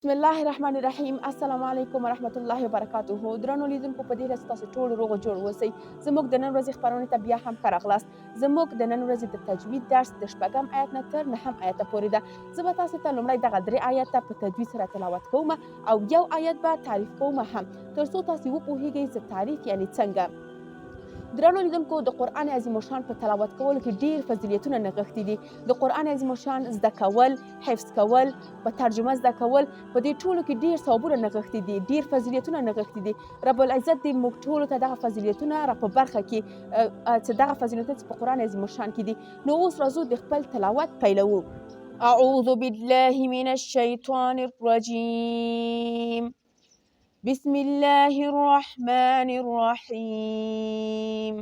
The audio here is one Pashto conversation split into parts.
بسم الله الرحمن الرحیم. السلام علیکم ورحمت الله وبرکاته. درنو لیدونکو، په دې هیله چې تاسو ټول روغ جوړ اوسئ. زموږ د نن ورځې خپرونې ته بیا هم ښه راغلاست. زموږ د نن ورځې د تجوید درس د شپږم آیت نه تر نهم آیته پورې ده. زه به تاسو ته لومړی دغه درې آیته په تجوید سره تلاوت کوم او یو آیت به تعریف کوم هم، تر څو تاسو وپوهیږئ چې تعریف یعنی څنګه. درنو لیدونکو، د قرآن عظیم الشان په تلاوت کولو کې ډیر فضیلتونه نغښتي دي. د قرآن عظیم الشان زده کول، حفظ کول، په ترجمه زده کول، په دې ټولو کې ډیر ثوابونه نغښتي دي، ډیر فضیلتونه نغښتي دي. رب العزت دې موږ ټولو ته دغه فضیلتونه را په برخه کې، چې دغه فضیلتونه چې په قرآن عظیم الشان کې دي. نو اوس راځو د خپل تلاوت پیلوو. اعوذ بالله من الشیطان الرجیم. بسم الله الرحمن الرحیم.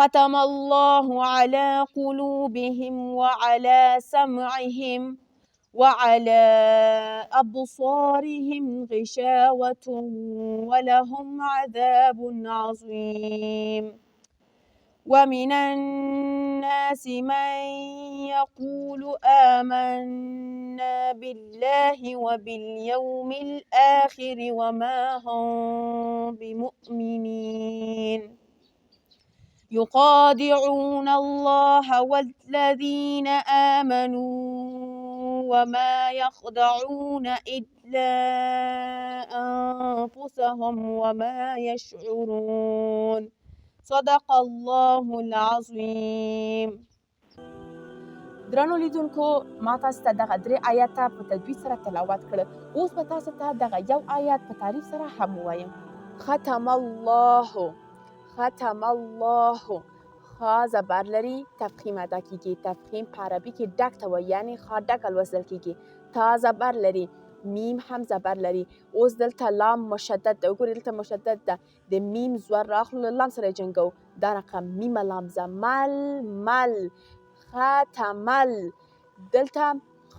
ختم الله على قلوبهم وعلى سمعهم وعلى أبصارهم غشاوة ولهم عذاب عظيم. ومن الناس من يقول آمنا بالله وباليوم الآخر وما هم بمؤمنين. يخادعون الله والذين آمنوا وما يخدعون إلا أنفسهم وما يشعرون. صدق الله العظیم. درنو لیدونکو، ما تاسو ته دغه درې آیته په تجوید سره تلاوت کړل. اوس به تاسو ته دغه یو آیت په تعریف سره هم ووایم. ختم الله، ختم الله. خا زبر لري، تفخیم ادا کیږي. تفخیم په عربي کې ډک ته وایي، یعنی خا ډکه لوستل کیږي. تا زبر لري، میم هم زبر لري. اوس دلته لام مشدد ده، وګورئ دلته مشدد ده. د میم زور راخلو، له لام سره جنګو. دا رقم میم لام زه مل مل ختمل. دلته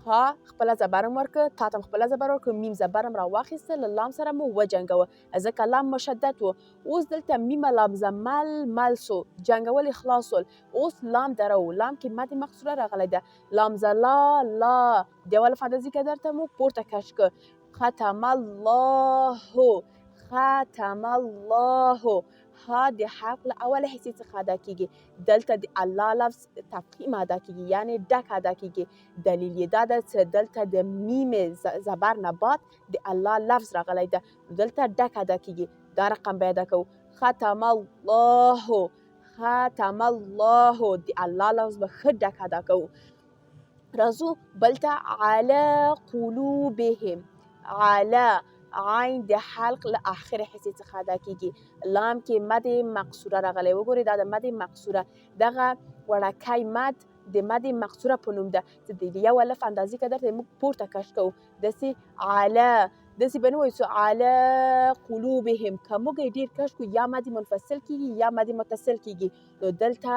خا خپله زبر هم ورکړه، تا ته هم خپله زبر ورکړه، میم زبر هم راواخیسته، له لام سره مو وجنګوه ځکه لام مشدد و. اوس دلته میم لام زه مل مل سو، جنګول یې خلاص سول. اوس لام درو، لام کې مد مقصوره راغلی ده. لام زه لا لا، د یو الف اندازې قدر ته مو پورته کش کړ. ختم الله، ختم الله. ها د حرف له اولې حصې څخه ادا کیږي. دلته د الله لفظ تفخیم ادا کیږي، یعنی ډک ادا کیږي. دلیل یې دا ده چې دلته د میم زبر نه بعد د الله لفظ راغلی ده، دلته ډک ادا کیږي. دا رقم به ادا کوو. ختم الله، ختم الله. د الله لفظ به ښه ډک ادا کوو. راځو بل ته. علی قلوبهم. علی، عین د حلق له آخرې حصې څخه ادا کیږي. لام کې مد مقصوره راغلی، وګورئ دا د مد مقصوره، دغه وړکی مد د مد مقصوره په نوم ده چې د یو الف اندازې قدر ته موږ پورته کش کوو. داسې علی، داسې به نه وایو چې علی قلوبهم. که موږ یې ډېر کش کړو یا مد منفصل کیږي یا مد متصل کیږي. نو دلته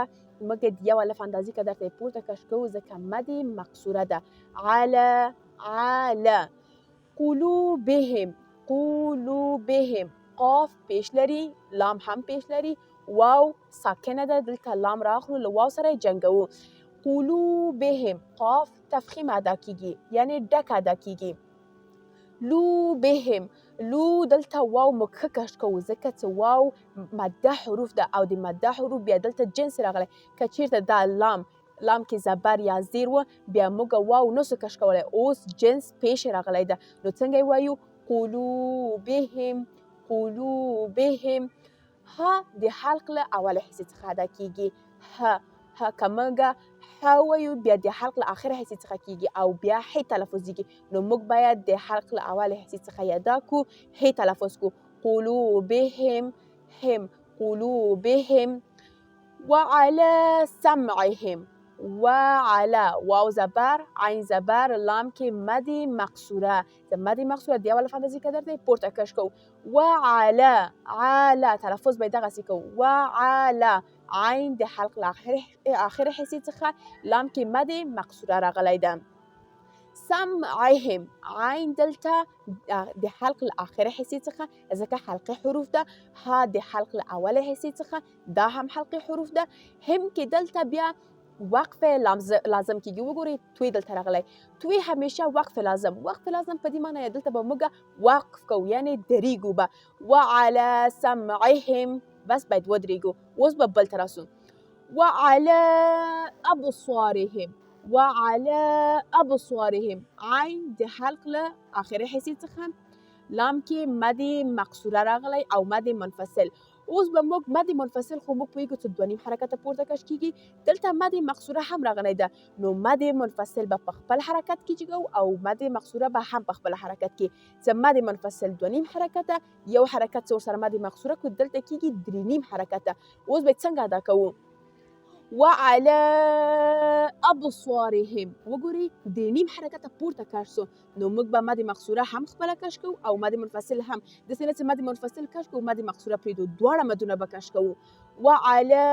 موږ د یو الف اندازې قدر ته یې پورته کش کوو ځکه مد مقصوره ده. علی، علی قلوبهم، قلوبهم. قاف پیش لري، لام هم پیش لري، واو ساکنه ده، دلته لام راخلو له واو سره یې جنګوو. قلوبهم، قاف تفخیم ادا کیږي، یعنی ډک ادا کیږي. لوبهم، لو دلته واو موږ ښه کش کوو ځکه چې واو ماده حروف ده او د ماده حروف بیا دلته جنس راغلی. که چیرته دا لام، لام کې زبر یا زیر و، بیا موږ واو نسو کش کولی. اوس جنس پیش راغلی ده، نو څنګه یې وایو؟ قلوبهم، قلوبهم. ها د حلق له اولې حصې څخه ادا کیږي. ه، ه که موږ ه وایو بیا د حلق له آخرې حصې څخه کیږي او بیا ح تلفظیږي. نو موږ باید د حلق له اولې حصې څخه یې ادا کو، ح تلفظ کو. قلوبهم، هم، قلوبهم. وعلى سمعهم، وعلى، واو زبر، عین زبر، لام کې مد مقصوره. د مد مقصوره د یو الف اندازې قدر دی پورته کش کوو. وعلى، علی تلفظ به یې دغسې کوو. وعلى، عین د حلق له آخرې حصې څخه، لام کې مد مقصوره راغلی ده. سمعهم، عین دلته د حلق له آخرې حصې څخه ځکه حلقي حروف ده. ها د حلق له اولې حصې څخه، دا هم حلقي حروف ده. هم کې دلته بیا وقف لازم کیږي. وګورئ توی دلته راغلی، توی همیشه وقف لازم. وقف لازم په دې معنی دلته به موږ وقف کوو، یعنی درېږو به. وعلى سمعهم، بس باید ودرېږو. اوس به بل ته راسو. وعلى ابصارهم، وعلى ابصارهم، عین د حلق له آخري حصې څخه، لام کې مد مقصوره راغلی او مد منفصل. اوس به موږ مد منفصل خو موږ پوهېږو چې دوه نیم حرکته پورته کش کېږي، دلته مد مقصوره هم راغلی ده، نو مد منفصل به په خپل حرکت کې جګو او مد مقصوره به هم په خپل حرکت کې. چې مد منفصل دوه نیم حرکته، یو حرکت چې ورسره مد مقصوره کړو دلته کېږي درې نیم حرکته. اوس به یې څنګه ادا کوو؟ وعلى ابصارهم، وګورئ درې نیم حرکته پورته کش سو، نو موږ به مد مقصوره هم خپله کش کوو او مد منفصل هم. داسې نه چې مد منفصل کش کوو مد مقصوره پرېږدو، دواړه مدونه به کش کوو. وعلى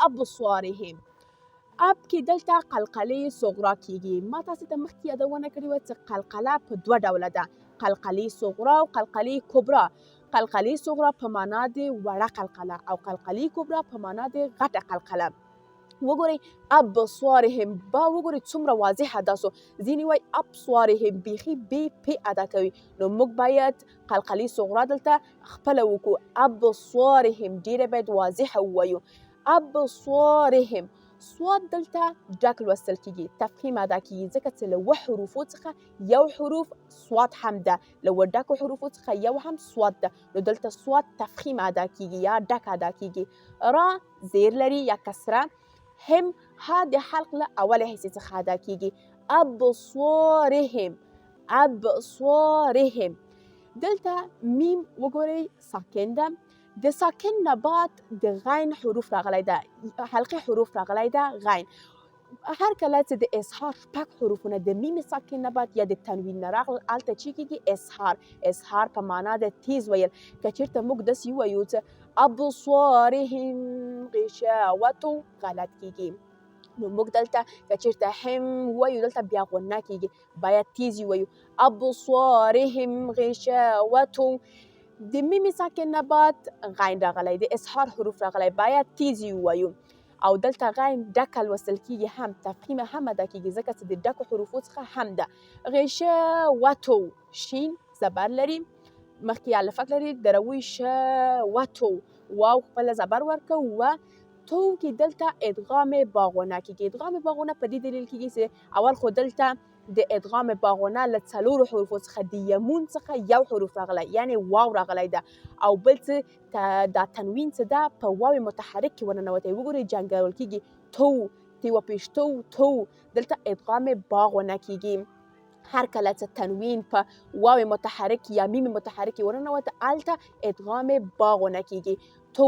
ابصارهم، اب کې دلته قلقلې صغرا کیږي. ما تاسې ته مخکې یادونه کړې وه چې قلقله په دوه ډوله ده، قلقلې صغرا او قلقلې کبرا. قلقلې صغرا په معنا د وړه قلقله او قلقلې کبرا په معنا د غټه قلقله. وګورئ ابصارهم، با وګورئ څومره واضح ادا سو. ځینې وایي ابصارهم، بیخي بې پې ادا کوي، نو موږ باید قلقلې صغرا دلته خپله وکړو. ابصارهم ډېره باید واضحه ووایو. ابصارهم، صاد دلته ډک لوستل کیږي، تفخیم ادا کیږي، ځکه چې له اوه حروفو څخه یو حروف صاد هم ده، له اوه ډکو حروفو څخه یو هم صاد ده، نو دلته صاد تفخیم ادا کیږي یا ډک ادا کیږي. را زیر لري یا کسره، هم ها د حلق له اولې حصې څخه ادا کیږي. ابصارهم، ابصارهم، دلته میم وګورئ ساکن ده، د ساکن نه بعد د غین حروف راغلی ده، حلقې حروف راغلی ده غین. هر کله چې د اظهار شپږ حروفونه د میم ساکن نه بعد یا د تنوین نه راغلل، هلته چې کېږي اظهار. اظهار په معنا د تیز ویل. که چېرته موږ داسې ووایو چې ابصارهم غشاوة، غلط کېږي. نو موږ دلته که چېرته هم ووایو دلته بیا غنه کېږي، باید تیز یې ووایو. ابصارهم غشاوة، د میم ساکن نه بعد غین راغلی، د اظهار حروف راغلی، باید تیز یې ووایو. او دلته غین ډکه لوستل کېږي هم، تفخیم هم ادا کېږي، ځکه چې د ډکو حروفو څخه هم ده. غشاوتو، شین زبر لري، مخکې الفک لري، دروي شوتو، واو خپله زبر ورکوو و تو کې دلته ادغام باغونه کېږي. ادغام باغونه په دې دلیل کېږي چې اول خو دلته د ادغام باغونه له څلورو حروفو څخه د یمون څخه یو حروف راغلی، یعنی واو راغلی ده، او بل څه دا تنوین څه ده په واو متحرک کې ورننوتی. وګورئ جنګول کېږي، تو تی و پیش تو تو، دلته ادغام باغونه کېږي. هر کله چې تنوین په واو متحرک یا میم متحرک کې ورننوته، هلته ادغام باغونه کېږي. تو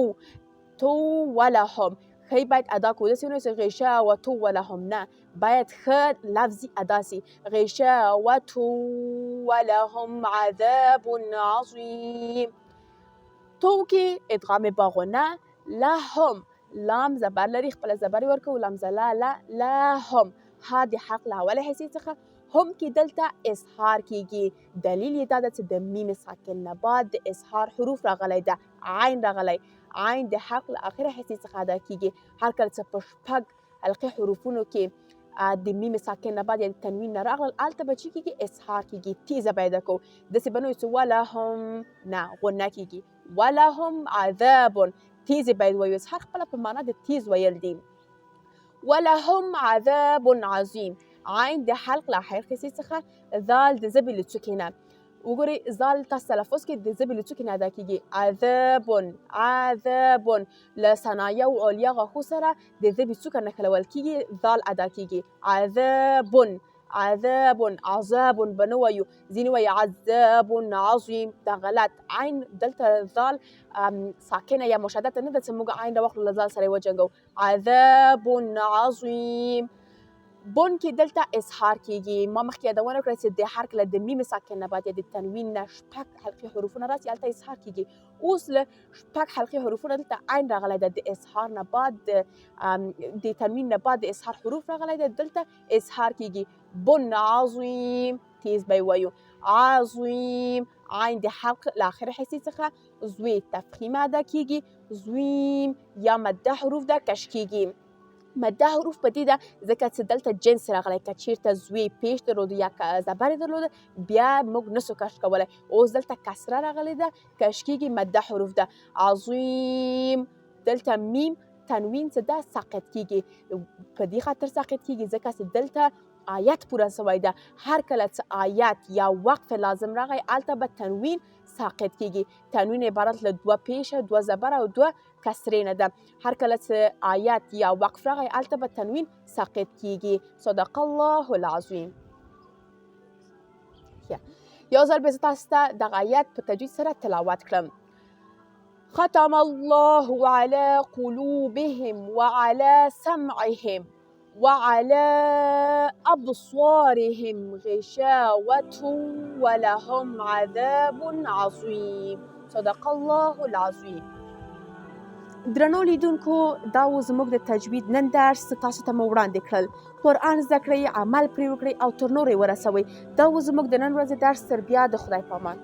تو ولهم، ښه باید ادا کړو، داسې ونه چې غشه و تو ولهم، نه، باید ښه لفظي ادا سي. غشه و تو ولهم عذاب عظیم. تو کې ادغام باغونه، لهم لام زبر لري، خپله زبر یې ورکوو، لام زلا لا لهم، ها د حق له اولې حصې څخه، هم کې دلته اظهار کیږي. دلیل یې دا ده چې د میم ساکن نه بعد د اظهار حروف راغلی ده، عین راغلی، عین د حق له آخره حصې څخه ادا کیږي. هر کله چې په شپږ حلقې حروفونو کې د میم ساکن نه بعد یا د تنوین نه راغلل، هلته به چې کیږي اظهار کیږي، تیزه به ادا کوو، داسې به نه وي چې ولهم، نه، غنه کیږي، ولهم عذاب، تیزې باید ووایو. اظهار خپله په معنا د تیز ویل دي. ولهم عذاب عظیم، عین د حلق له آخر حصې څخه، ذال د ژبې له څوکې نه. وګورئ ذال تاسو تلفظ کې د ژبې له څوکې نه ادا کیږي. عذاب، عذاب، له ثنایه او علیا غاښو سره د ژبې څوکه نښلول کیږي، ذال ادا کیږي. عذاب، عذاب، عذاب به نه وایو، ځینې وایي عذاب عظیم، دا غلط. عین دلته ذال ساکنه یا مشدده نه ده چې موږ عین راواخلو له ذال سره یې وجنګوو. عذاب عظیم. بن کې دلته اظهار کیږي. ما مخکې یادونه وکړه چې د هر کله د میم ساکن نه بعد یا د تنوین نه شپږ حلقې حروفونه راسي، هلته اظهار کیږي. اوس له شپږ حلقې حروفونه دلته عین راغلی ده، د اظهار نه بعد د تنوین نه بعد د اظهار حروف راغلی ده، دلته اظهار کیږي. بن عظیم، تیز به یې وایو. عظیم، عین د حلق له آخرې حصې څخه، زوی تفخیم ادا کیږي، زویم یا مده حروف ده کش کیږي. مده حروف په دې ده ځکه چې دلته جنس راغلی، که چیرته زوی پیش درلود یا زبر درلود بیا موږ نسو کش کولی. اوس دلته کسره راغلی ده، کش کیږي، مده حروف ده. عظیم، دلته میم تنوین څه ده؟ ساقط کیږي. په دې خاطر ساقط کیږي ځکه چې دلته آیت پوره سوی ده. هر کله چې آیت یا وقف لازم راغی هلته به تنوین ساقط کیږي. تنوین عبارت له دوه پیشه، دوه زبر او دوه کسرې نه ده. هر کله چې آیت یا وقف راغی هلته به تنوین ساقط کیږي. صدق الله العظیم. یو ځل به زه تاسو ته دغه آیت په تجوید سره تلاوت کړم. ختم الله على قلوبهم وعلى سمعهم وعلى أبصارهم غشاوة ولهم عذاب عظیم. صدق الله العظیم. درنو لیدونکو، دا و زموږ د تجوید نن درس چې تاسو ته مو وړاندې کړل. قرآن زده کړئ، عمل پرې وکړئ او تر نورو یې ورسوئ. دا و زموږ د نن ورځې درس. تر بیا د خدای پامان.